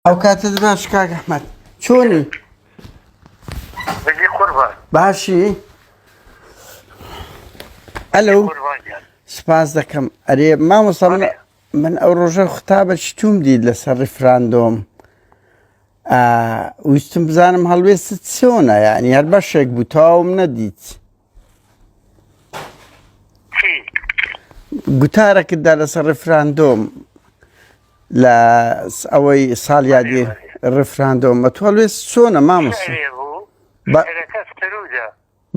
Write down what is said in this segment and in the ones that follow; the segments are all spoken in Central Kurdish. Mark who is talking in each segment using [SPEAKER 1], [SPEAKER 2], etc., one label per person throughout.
[SPEAKER 1] ئەو کاتت باش کاک ئەحمەد چۆنی؟
[SPEAKER 2] بژی قوربان.
[SPEAKER 1] باشی؟ ئەلو سپاس دەکەم ئەرێ مامۆستا من من ئەو ڕۆژە ختابەکی توم دیت لەسەر ڕیفراندۆم ویستم بزانم هەڵوێستت چۆنە یعنی هەر بەشێک بوو تەواوم نەدیت گوتارەکت دا لەسەر ڕیفراندۆم لە ئەوەی ساڵیادی ڕیفراندۆم بە تۆ هەڵوێست چۆنە مامۆستا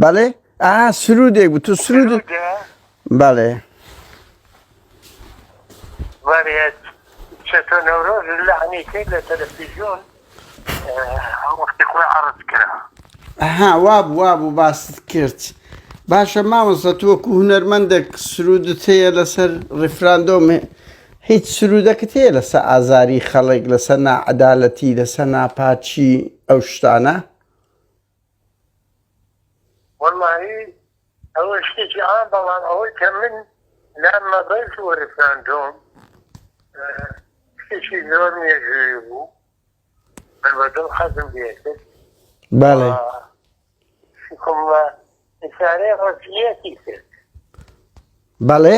[SPEAKER 1] بەڵێ ئا سرودێک بوو تو سرود بەڵێ
[SPEAKER 2] چەتۆ نەورۆز لەعنی کرد لە تەلەفیزیۆن وەختی خۆی عەڕز کرا.
[SPEAKER 1] ئەها وابوو وابوو باست کرد. باشە مامۆستا تو وەکو هونەرمەندێک سرودت هەیە لەسەر ڕیفراندۆم هیچ سرودەکت هەیە لەسەر ئازاری خەڵک لەسەر ناعەدالەتی لەسەر ناپاکی ئەو شتانە؟
[SPEAKER 2] وەڵاهی ئەوە شتێکی عام بەڵام ئەوەی کە من لام مەبەست بۆ ڕیفراندۆم شتێکی زۆر مێژووی بوو من بە دڵ حەزم لێ کرد
[SPEAKER 1] بەڵێ
[SPEAKER 2] شکم ئیشارەی ڕەجعیەتی کرد
[SPEAKER 1] بەڵێ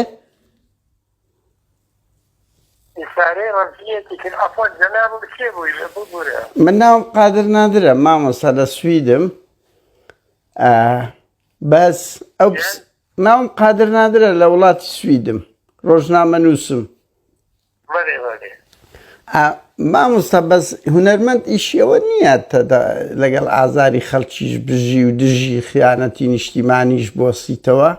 [SPEAKER 2] ئیشارەی ڕەجعیەتی کرد عەفوەن جەنابت کێ بووی ببورە
[SPEAKER 1] من ناوم قادر نادرە مامۆستا لە سویدم بەس ئەو ناوم قادر نادرە لە وڵاتی سویدم ڕۆژنامە نووسم مامۆستا بەس هونەرمەند ئیشیەوە نییە لەگەڵ ئازاری خەڵکیش بژی و دژی خیانەتی نیشتیمانیش بۆسیتەوە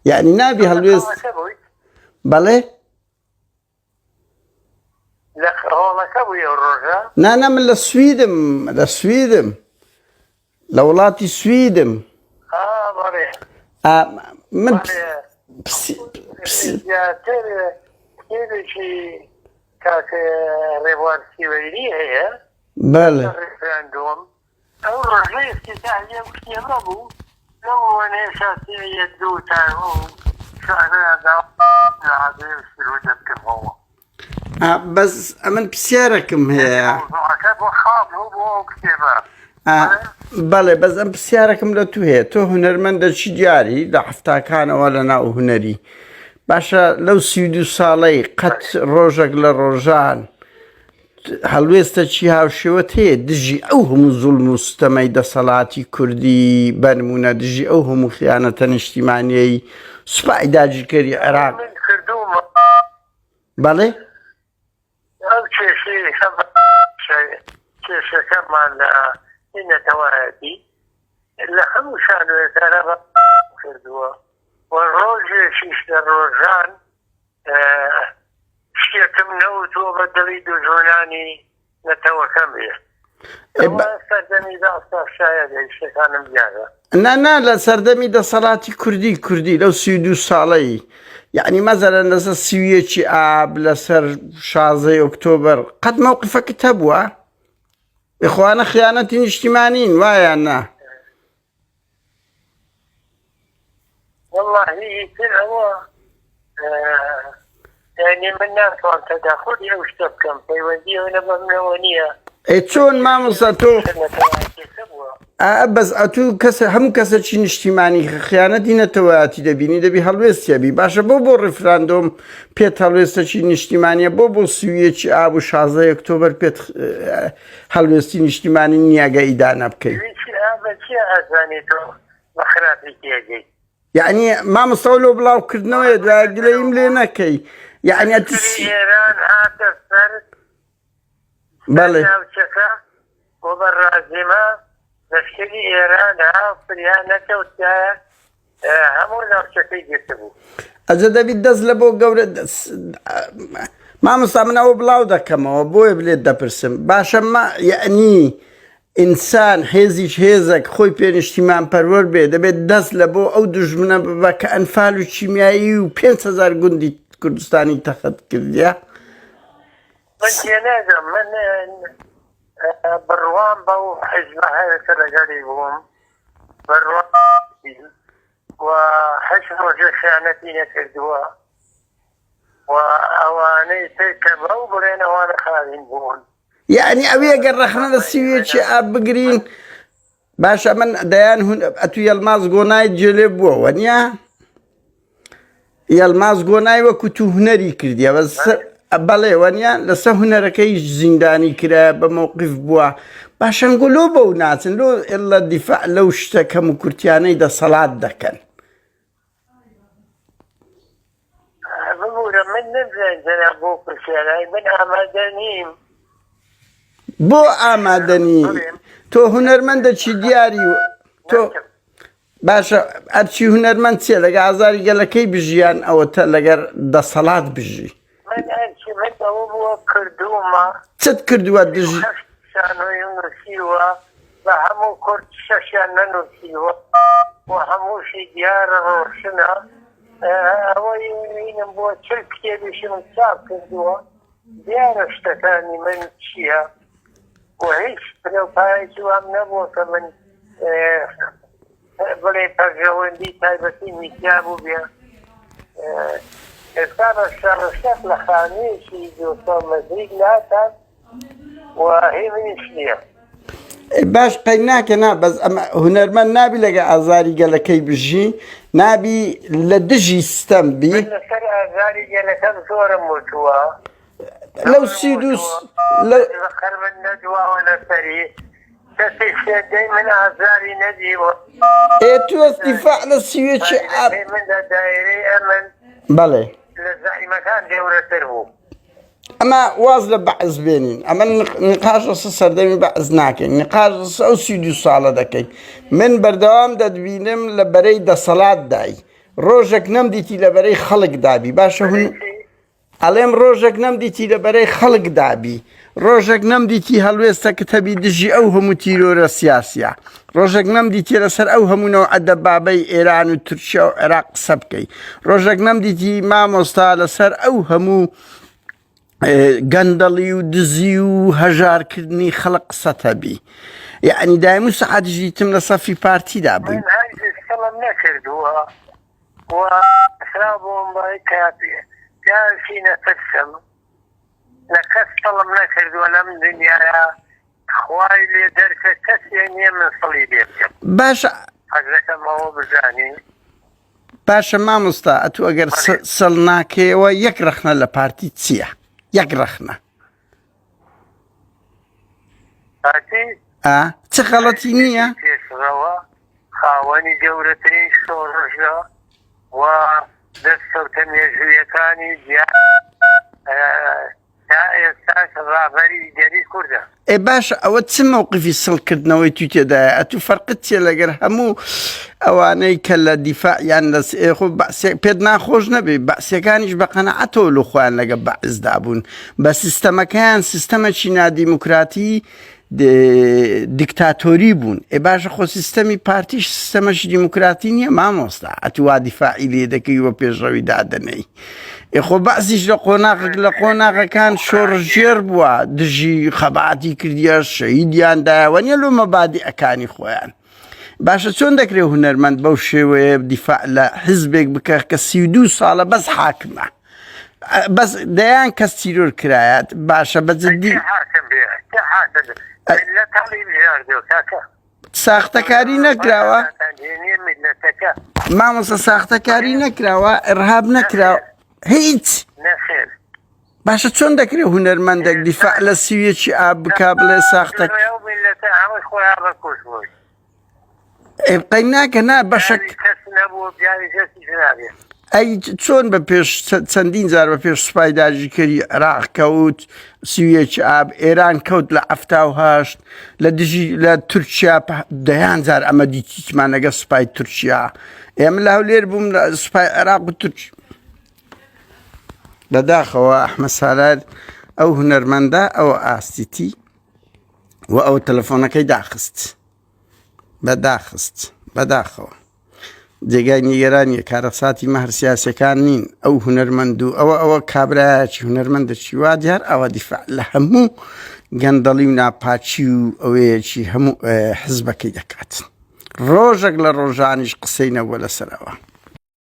[SPEAKER 1] یعنی نابی هەڵوێست بەڵێ
[SPEAKER 2] لە هۆڵەکە بووی ئەو ڕۆژە؟
[SPEAKER 1] نا نا من لە سویدم لە سویدم لە وڵاتی سویدم من
[SPEAKER 2] زیاتر کتێبێکی کاک ڕێبوار سیوەیلی هەیە
[SPEAKER 1] بەڵێ
[SPEAKER 2] ڕیفراندۆم ئەو ڕۆژەی افتتاحی ئەم کتێبە بوو لەو وەنەیەشا یەک دوو تا شعریان دا لە عادەیە و سرودە بکەمەوە.
[SPEAKER 1] بەس ئەمن پرسیارێکم هەیە.
[SPEAKER 2] مەوزوعەکە بۆ خاڵ بوو بۆ ئەو کتێبە.
[SPEAKER 1] بەڵێ بەس ئەم پرسیارێکم لە تو هەیە تۆ هونەرمەندەکی دیاری لە حەفتاکانەوە لە ناو هونەری باشە لەو 32 ساڵەی قەت ڕۆژێک لە ڕۆژان هەڵوێستەکی هاوشێوەت هەیە دژی ئەو هەموو زوڵم و ستەمەی دەسەڵاتی کوردی بە نموونە دژی ئەو هەموو خیانەتە نیشتیمانیەی سوپای داگیرکەری عێراق؟
[SPEAKER 2] من کردوومە.
[SPEAKER 1] بەڵێ؟
[SPEAKER 2] ئەو کێشەی کێشەکەمان لە نەتەوایەتی لە هەموو شانۆیەکانە کردووە و ڕۆژێکیش لە ڕۆژان شتێکم نەوتووە بە دڵی دوژمنانی نەتەوەکەم بێ. ئەوە سەردەمی بەعسا شایەدە شتەکانم دیارە.
[SPEAKER 1] نا نا لە سەردەمی دەسەڵاتی کوردی کوردی لەو 32 ساڵەی یعنی مەزەلەن لەسەر سیویەکی ئاب لەسەر شازەی ئۆکتۆبەر قەت مەوقفەکت هەبووە؟ ئیخوانە خیانەتی نیشتیمانین وایان نا؟
[SPEAKER 2] وەڵاهی ئیتر ئەوە یعنی من ناتوان تەداخولی ئەو شتە بکەم پەیوەندی ئەو نە بە منەوە نییە
[SPEAKER 1] ئێ چۆن مامۆستا تۆ ئا بەس ئەتوو کەس هەموو کەسێکی نیشتیمانی خیانەتی نەتەوەیەتی دەبینی دەبی هەڵوێستی هەبی باشە بۆ بۆ ڕیفراندۆم پێت هەڵوێستەکی نیشتیمانیە بۆ بۆ سیویەکی ئاب و شازدە ئۆکتۆبەر پێت هەڵوێستی نیشتیمانی نییە گە ئیدانە بکەی.
[SPEAKER 2] ویکی ئا بە چیە ئەزانی تۆ بە خراپی تێگەی.
[SPEAKER 1] یەعنی مامۆستا لۆ بڵاو کردنەوەیە دوایە گلەییم لێ نەکەی یەعنی ئەتو
[SPEAKER 2] لەشکری ئێران هاتە سەر
[SPEAKER 1] بەڵێ
[SPEAKER 2] ناوچەکە و بە ڕازیمە لەشکری ئێران ها فریا نەکەوتایە هەموو ناوچەکەی گرتبوو.
[SPEAKER 1] ئەجە دەبی دەست لە بۆ گەورە مامۆستا من ئەوە بڵاو دەکەمەوە بۆیە بلێت دەپرسم باشە ما یعنی ئینسان هێزیش هێزێک خۆی پێ نیشتیمان پەروەر بێ دەبێت دەست لە بۆ ئەو دوژمنە ببە کە ئەنفال و کیمیایی و 5هزار گوندی کوردستانی تەخت کردیە
[SPEAKER 2] من تێناگەم من بڕوام بەو حیزبە هەیە کە لەگەڵی بووم بڕوام و هیچ ڕۆژێک خیانەتی نەکردووە. و ئەوانەی تر کە بەو بڵێن ئەوانە خاوین بوون.
[SPEAKER 1] یەعنی ئەوێ گەر ڕەخنە لە سیویەکی ئاب بگرین باشە من دەیان هون ئەتو یەلماز گۆنای جێلێ بووە وەنیە یەلماز گۆنای وەکو تو هونەری کردیە بەس بەڵێ وەنیە لەسەر هونەرەکەی زیندانی کرا بە مەوقف بووە باشەنگۆ لۆ بەو ناچن لۆ ئللە دیفاع لەو شتە کەم و کورتیانەی دەسەڵات دەکەن.
[SPEAKER 2] ببورە من نەمزانی جەناب بۆ پرسیارای من ئامادە نیم.
[SPEAKER 1] بۆ ئامادە نی تۆ هونەرمەندەکی دیاری و تۆ باشە ئەرچی هونەرمەند چیە لەگە ئازاری گەلەکەی بژیان ئەوەتە لەگەر دەسەڵات بژی.
[SPEAKER 2] من ئەرکی من ئەوە بووە کردوومە.
[SPEAKER 1] چت کردووە دژی؟
[SPEAKER 2] شانۆیم نووسیوە بە هەموو کورد شەشیان نەنووسیوە و هەمووشی دیارە ڕۆشنە ئەوەی ئینم بووە 40 کتێبیشم چاپ کردووە دیارە شتەکانی من چییە و هیچ پلەوپایەکی وام نەبووە کە من بڵێ پەرژەوەندی تایبەتی میدیا بووبێ ئێستا بە شەڕشەق لە خانوویەکی 200 مەتری لاتان و هی منیش نییە.
[SPEAKER 1] باش قەی ناکە نا بەس ئەمە هونەرمەند نابی لەگە ئازاری گەلەکەی بژی نابی لە دژی ستەم بی
[SPEAKER 2] من لەسەر ئازاری گەلەکەم زۆرم وتووە
[SPEAKER 1] لەو سید و لە
[SPEAKER 2] قەرمن نەدواوە لەسەری کەسی شێدەی من ئازاری نەدیوە
[SPEAKER 1] ئێ تۆ دیفاع لە سیوێکی ئاب
[SPEAKER 2] من لە دایرەی ئەمن
[SPEAKER 1] بەڵێ
[SPEAKER 2] لە زەعیمەکان گەورەتر بوو
[SPEAKER 1] ئەمە واز لە بەعس بێنین ئەمە نقاش لەسەر سەردەمی بەعس ناکەین نقاش لەسەر ئەو 32 ساڵە دەکەین من بەردەوام دەتبینم لە بەرەی دەسەڵاتدای ڕۆژێک نەمدیتی لە بەرەی خەڵک دابی باشە هون ئەڵێم ڕۆژێک نەمدیتی لە بەرەی خەڵک دابی ڕۆژێک نەمدیتی هەڵوێستەکت هەبی دژی ئەو هەموو تیرۆرە سیاسیە ڕۆژێک نەمدیتی لەسەر ئەو هەموو نەوعە دەبابەی ئێران و تورکیا و عێراق قسە بکەی ڕۆژێک نەمدیتی مامۆستا لەسەر ئەو هەموو گەندەڵی و دزی و هەژارکردنی خەڵک قسەت هەبی یعنی دایم و سەعاتیش دیتم لە سەفی پارتیدا بووی
[SPEAKER 2] من هەرگیز سڵم نەکردووە و خرابووم بە کە پیاوێکی نەترسم لە کەس سڵم نەکردووە لەم دنیاە خوای لێ دەرکە کەسێ نییە من سڵی لێ بکەم
[SPEAKER 1] باشە
[SPEAKER 2] حەزەکەم ئەوە بزانی
[SPEAKER 1] باشە مامۆستا ئەتو ئەگەر سڵ ناکەیەوە یەک ڕەخنە لە پارتی چییە؟ یەک ڕەخنە
[SPEAKER 2] پارتی
[SPEAKER 1] ئا چ غەڵەتی نییە؟
[SPEAKER 2] پێشڕەوە خاوەنی گەورەترین شۆڕشە و دەستکەوتە مێژوویەکانی دیار تا ئێستاش ڕابەری گەلی کوردە.
[SPEAKER 1] ئێ باشە ئەوە چ مەوقفی سڵ کردنەوەی توی تێدایە ئەتوو فەرقت چیە لەگەر هەموو ئەوانەی کە لە دیفاع یان لە ئێ خۆ بەعسێ پێت ناخۆش نەبێ بەعسیەکانیش بە قەناعەتەوە لۆ خۆیان لەگە بەعسدا بوون بە سیستەمەکەیان سیستەمەکی نادیموکراتی دیکتاتۆری بوون ئێ باشە خۆ سیستەمی پارتیش سیستەمەکی دیموکراتی نییە مامۆستا ئەتوو وا دیفاعی لێ دەکەی و پێشڕەوی دادەنێی ئێ خۆ بەعسیش لە قۆناغێک لە قۆناغەکان شۆڕشگێڕ بووە دژی خەباتی کردیە شەهیدیان دایەوە نیە لۆ مەبادیئەکانی خۆیان باشە چۆن دەکرێت هونەرمەند بەو شێوەیە دیفاع لە حزبێک بکە کە 32 ساڵە بەس حاکمە بەس دەیان کەس تیرۆر کرایەت باشە بە جدی ساختەکاری نەکراوە مامۆستا ساختەکاری نەکراوە ئرهاب نەکراوە هیچ باشە چۆن دەکرێت هونەرمەندێک دیفاع لە سیویەکی ئاب بکا بڵێ ساختە قەی ناکە نا بەشەک ئەی چۆن بە پێش چەندین جار بە پێش سوپای داگیرکەری عێراق کەوت سیویەکی ئاب ئێران کەوت لە 1970 لە دژی لە تورکیا دەیان جار ئەمە دیتیمان لەگە سوپای تورکیا ئێمە لە هەولێر بووم لە سوپای عێراق و تورک بەداخەوە ئەحمە سالار ئەو هونەرمەندە ئەوە ئاستیتی و ئەو تەلەفۆنەکەی داخست بەداخست بەداخەوە جێگای نیگەرانیە کارەساتی مەهر سیاسەکان نین ئەو هونەرمەند و ئەوە ئەوە کابرایەکی هونەرمەندەکی وا دیار ئەوە دیفاع لە هەموو گەندەڵی و ناپاکی و ئەوەیەکی هەموو حزبەکەی دەکات ڕۆژێک لە ڕۆژانیش قسەی نەبووە لەسەرەوە.